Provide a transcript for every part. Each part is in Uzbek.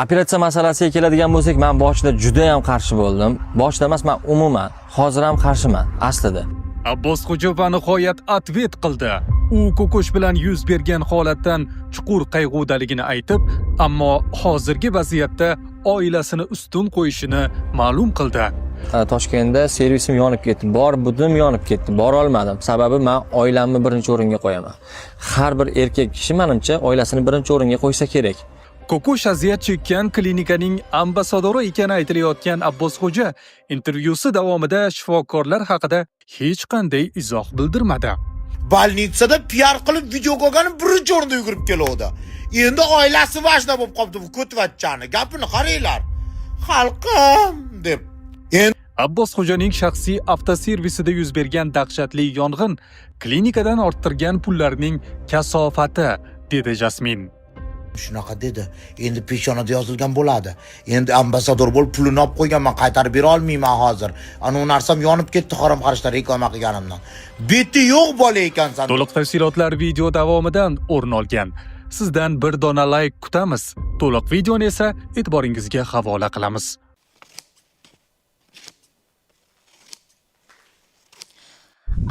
Operatsiya masalasiga keladigan bo'lsak, men boshida juda ham qarshi bo'ldim. Boshida emas, men umuman hozir ham qarshiman aslida. Abbosxo'ja va nihoyat ответ qildi. U Ko'kosh bilan yuz bergan holatdan chuqur qayg'udaligini aytib, ammo hozirgi vaziyatda oilasini ustun qo'yishini ma'lum qildi. Toshkentda servisim yonib ketdi. Bor budim yonib ketdi. Bora olmadim. Sababi men oilamni birinchi o'ringa qo'yaman. Har bir erkak kishi menimcha oilasini birinchi o'ringa qo'ysa kerak. Ko'kosh aziyat chekkan klinikaning ambassadori ekani aytilayotgan Abbosxo'ja intervyusi davomida shifokorlar haqida hech qanday izoh bildirmadi. Больница da piar qilib video ko'rgani birinchi o'rinda yugurib keluvdi. Endi oilasi важно bo'lib qolibdi bu ko'tvachchani. Gapini qaranglar. Xalqim deb. Endi Abbosxo'janing shaxsiy avtoservisida yuz bergan dahshatli yong'in klinikadan orttirgan pullarning kasofati, dedi Jasmin. Shunaqa dedi. Endi peshonada yozilgan bo'ladi. Endi ambassador bo'lib pulini olib qo'yganman, qaytarib bera olmayman hozir. Ana u narsam yonib ketdi harom xarishlar reklama qilganimdan. Beti yo'q bola ekansan. To'liq tafsilotlar video davomidan o'rin olgan. Sizdan bir dona layk kutamiz. To'liq videoni esa e'tiboringizga havola qilamiz.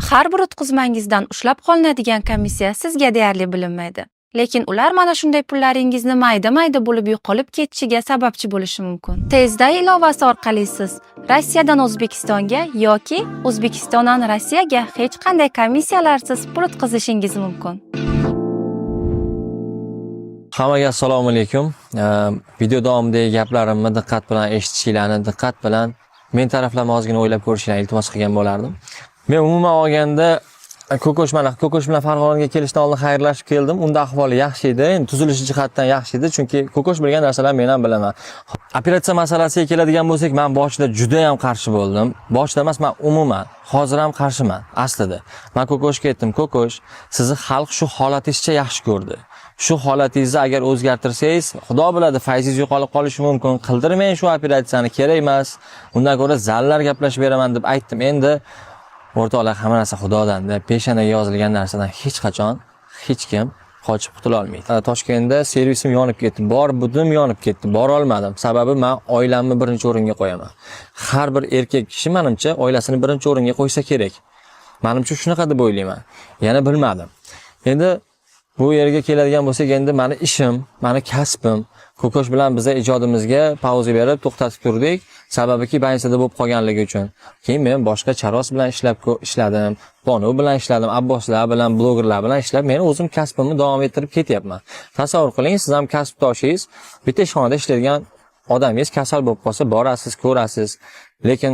Har bir o'tkazmangizdan ushlab qolinadigan komissiya sizga deyarli bilinmaydi. Lekin ular mana shunday pullaringizni mayda-mayda bo'lib yo'qolib ketishiga sababchi bo'lishi mumkin. Tezday ilovasi orqali siz Rossiyadan O'zbekistonga yoki O'zbekistondan Rossiyaga hech qanday komissiyalarsiz pul o'tkazishingiz mumkin. Hammaga assalomu alaykum. Video davomidagi gaplarimni diqqat bilan eshitishinglarni, diqqat bilan men taraflama ozgina o'ylab ko'rishinglarni iltimos qilgan bo'lardim. Men umuman olganda Ko'kosh, mana Ko'kosh bilan Farg'onaga kelishdan oldin xayrlashib keldim. Unda ahvoli yaxshi edi. Endi tuzilishi jihatdan yaxshi edi, chunki Ko'kosh bilgan narsalarni men ham bilaman. Operatsiya masalasiga keladigan bo'lsak, men boshida juda ham qarshi bo'ldim. Boshida emas, men umuman hozir ham qarshiman aslida. Men Ko'koshga aytdim, "Ko'kosh, sizni xalq shu holatingizcha yaxshi ko'rdi. Shu holatingizni agar o'zgartirsangiz, Xudo biladi, fayzingiz yo'qolib qolishi mumkin. Qildirmang shu operatsiyani, kerak emas. Undan ko'ra zallar gaplashib beraman" deb aytdim. Endi o'rtoqlar, hamma narsa Xudodan deb peshonaga yozilgan narsadan hech qachon hech kim qochib qutula olmaydi. Toshkentda servisim yonib ketdi. Bor budim yonib ketdi. Bora olmadim. Sababi men oilamni birinchi o'ringa qo'yaman. Har bir erkak kishi menimcha oilasini birinchi o'ringa qo'ysa kerak. Menimcha shunaqa deb o'ylayman. Yana bilmadim. Endi bu yerga keladigan bo'lsak, endi mani ishim, mani kasbim. Ko'kosh bilan biza ijodimizga pauza berib to'xtatib turdik. Sababiki больница da bo'lib qolganligi uchun. Keyin men boshqa Charos bilan ishlab ishladim, Bonu bilan ishladim, Abboslar bilan, blogerlar bilan ishlab, men o'zim kasbimni davom ettirib ketyapman. Tasavvur qiling, siz ham kasbdoshingiz, bitta ishxonada ishlaydigan odamingiz kasal bo'lib qolsa, borasiz, ko'rasiz. Lekin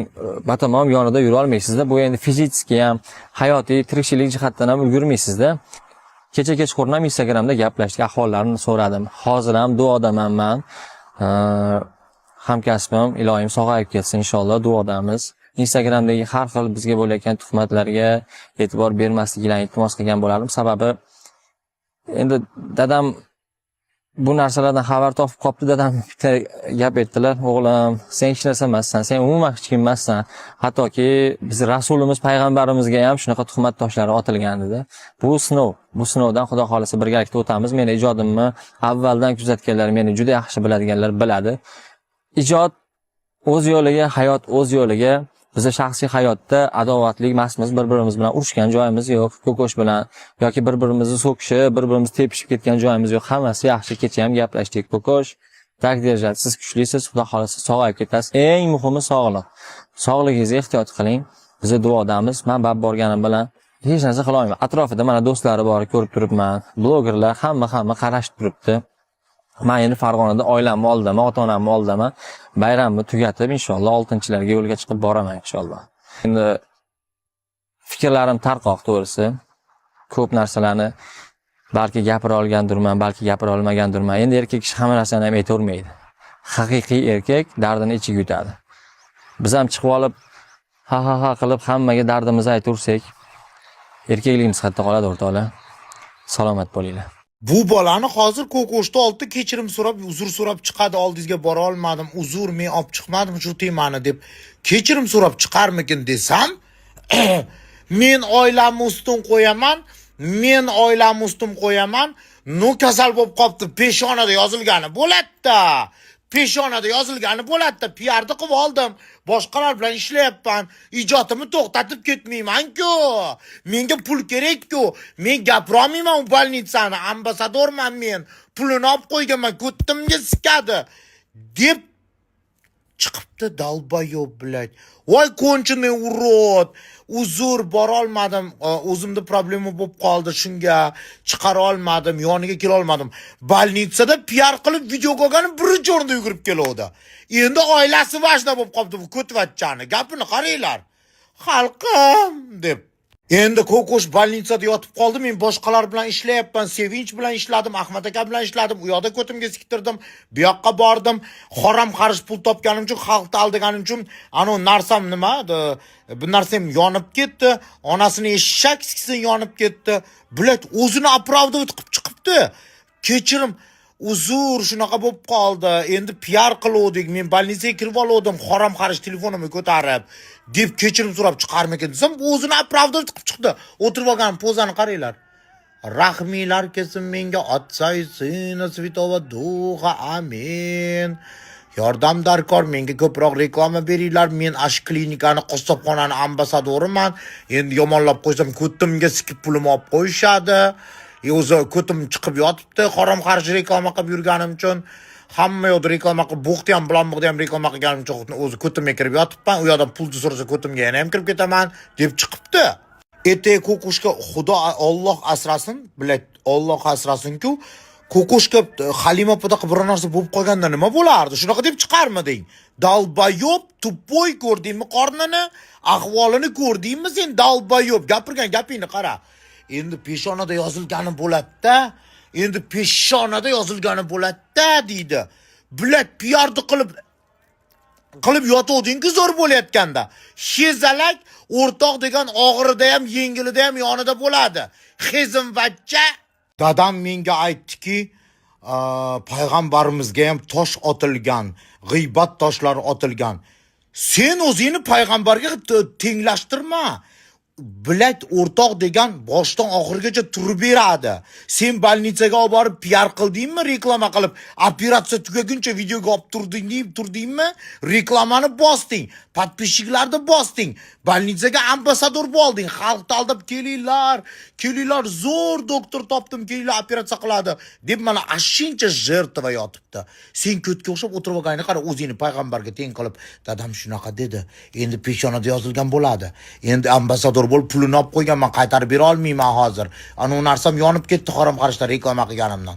batamom yonida yura olmaysizda. Bu endi fizически ham, hayotiy, tirikchilik jihatdan ham ulgurmaysizda. Kecha kechqurun ham Instagramda gaplashdik, ahvollarini so'radim. Hozir ham duodaman man. Hamkasbim iloyim sog'ayib ketsin inshaalloh, duodamiz. Instagramdagi har xil bizga bo'layotgan tuhmatlarga e'tibor bermasliklarini iltimos qilgan bo'lardim. Sababi endi dadam bu narsalardan xabar topib qolibdi. Dadam bitta gap aytdilar: "O'g'lim, sen hech narsa emassan, sen umuman hech kim emassan. Hattoki biz rasulimiz, payg'ambarimizga ham shunaqa tuhmat toshlari otilgan" dedi. Bu sinov, bu sinovdan Xudo xohlasa birgalikda o'tamiz. Meni ijodimni avvaldan kuzatganlar, meni juda yaxshi biladiganlar biladi. Ijod o'z yo'liga, hayot o'z yo'liga. Biza shaxsiy hayotda adovatli emasmiz, bir-birimiz bilan urushgan joyimiz yo'q, Ko'kosh bilan yoki bir-birimizni so'kishib, bir-birimizni tepishib ketgan joyimiz yo'q. Hammasi yaxshi. Kecha ham gaplashdik. Ko'kosh, так держать, siz kuchlisiz, Xudo xohlasa sog'ayib ketasiz. Eng muhimi sog'liq. Sog'lig'ingizga ehtiyot qiling. Biza duodamiz. Men bab borganim bilan hech narsa qila olmayman. Atrofida mana do'stlari bor, ko'rib turibman. Blogerlar hamma qarashib turibdi. Men endi Farg'onada oilamni oldidaman, ota-onamni oldidaman. Bayramni tugatib, inshaalloh 6-larga yo'lga chiqib boraman inshaalloh. Endi fikrlarim tarqoq to'g'risi. Ko'p narsalarni balki gapira olgandirman, balki gapira olmagandirman. Endi erkak kishi hamma narsani ham aytavermaydi. Haqiqiy erkak dardini ichiga yutadi. Biz ham chiqib olib ha ha ha qilib hammaga dardimizni aytaversak, erkakligimiz qayerda qoladi o'rtoqlar? Salomat bo'linglar. Bu bolani hozir Ko'koshda oldida kechirim so'rab, uzr so'rab chiqadi, oldingizga bora olmadim, uzr, men olib chiqmadim shu temani deb kechirim so'rab chiqarmikin desam, men oilamni ustun qo'yaman, men oilamni ustun qo'yaman, ну kasal bo'lib qolibdi, peshonada yozilgani bo'ladi-da. Peshonada yozilgani bo'ladi-da, piarni qilib oldim. Boshqalar bilan ishlayapman. Ijodimni to'xtatib ketmayman-ku. Menga pul kerak-ku. Men gapirolmayman u больница ni, ambassadorman men. Pulini olib qo'yganman, ko'ttimga sikadi. Deb chiqibdi, долбоёб, блядь. Voy, конченый урод. Uzr, borolmadim. O'zimda problema bo'lib qoldi, shunga chiqara olmadim, yoniga kela olmadim. Больница da piar qilib videoga olganim birinchi o'rinda yugurib keluvdi. Endi oilasi важно bo'lib qolibdi bu ko'tvachchani. Gapini qaranglar. Xalqim deb. Endi Kokosh больница da yotib qoldi. Men boshqalar bilan ishlayapman. Sevinch bilan ishladim, Ahmad aka bilan ishladim. U yoqda ko'timga siktirdim. Bu yoqqa bordim. Harom xarish pul topganim uchun, xalqni aldaganim uchun anu narsam nima? Bu narsam yonib ketdi. Onasini eshak siksin, yonib ketdi. Блядь, o'zini оправдывать qilib chiqibdi. Kechirim, uzr, shunaqa bo'lib qoldi. Endi piar qiluvdik. Men больница ga kirib oluvdim, harom xarish telefonimni ko'tarib deb kechirim so'rab chiqarmikin desam, o'zini оправдывать qilib chiqdi. O'tirib olgan pozani qaranglar. Rahminglar kelsin menga, Отца и Сына, Святого Духа, amin. Yordam darkor, menga ko'proq reklama beringlar. Men ash klinikani, qassobxonani ambassadoriman. Endi yomonlab qo'ysam, ko'timga sikib pulimni olib qo'yishadi. O'zi ko'tim chiqib yotibdi, harom xarj reklama qilib yurganim uchun. Hamma yoqda reklama qilib, bo'xni ham, bulambiqni ham reklama qilganim uchun o'zi ko'timga kirib yotibman. U yoqdan pulni so'rasa, ko'timga yana ham kirib ketaman deb chiqibdi. Ertaga Kokoshka Xudo, Olloh asrasin, блядь, Olloh asrasin-ku. Kokoshka Halima opadaqa biror narsa bo'lib qolganda nima bo'lardi? Shunaqa deb chiqarmiding? Долбоёб, тупой, ko'rdingmi qornini? Ahvolini ko'rdingmi sen, долбоёб? Gapirgan gapingni qara. Endi peshonada yozilgani bo'ladi-da. Endi peshonada yozilgani bo'ladi-da deydi. Блядь, piarni qilib qilib yotuvding-ku zo'r bo'layotganda. Hezalak, o'rtoq degan og'irida ham, yengilida ham yonida bo'ladi. Hezimvachcha. Dadam menga aytdiki, payg'ambarimizga ham tosh otilgan, g'iybat toshlari otilgan. Sen o'zingni payg'ambarga tenglashtirma. Блядь, o'rtoq degan boshdan oxirigacha turib beradi. Sen больница ga olib borib piar qildingmi, reklama qilib, operatsiya tugaguncha videoga olib turding, turdingmi? Reklamani bosding, подписчик larni bosding, больница ga ambassador bo'lding, xalqni aldab kelinglar, kelinglar, zo'r doktor topdim, kelinglar, operatsiya qiladi deb mana ashuncha жертва yotibdi. Sen ko'tga o'xshab o'tirib olganingni qara, o'zingni payg'ambarga teng qilib, dadam shunaqa dedi. Endi peshonada yozilgan bo'ladi. Endi ambassador bo'lib pulini olib qo'yganman, qaytarib bera olmayman hozir. Ana u narsam yonib ketdi harom xarishda reklama qilganimdan.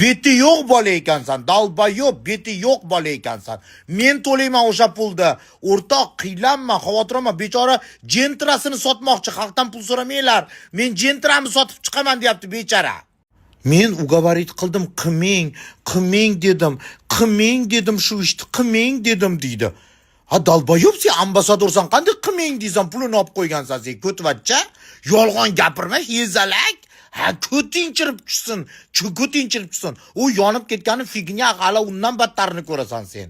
Beti yo'q bola ekansan, долбоёб, beti yo'q bola ekansan. Men to'layman o'sha pulni. O'rtoq, qiylanma, xavotir olma. Bechora jentrasini sotmoqchi, xalqdan pul so'ramanglar. Men jentramni sotib chiqaman deyapti bechora. Men уговорить qildim, qilmang, qilmang dedim, qilmang dedim, shu ishni qilmang dedim deydi. Ha, долбоёб, sen ambassadorsan, qanday qilmang deysan, pulini olib qo'ygansan sen, ko'tvachcha. Yolg'on gapirma, hezalak. Ha, ko'ting chirib tushsin, ko'ting chirib tushsin. U yonib ketgani фигня, hali undan battarini ko'rasan sen.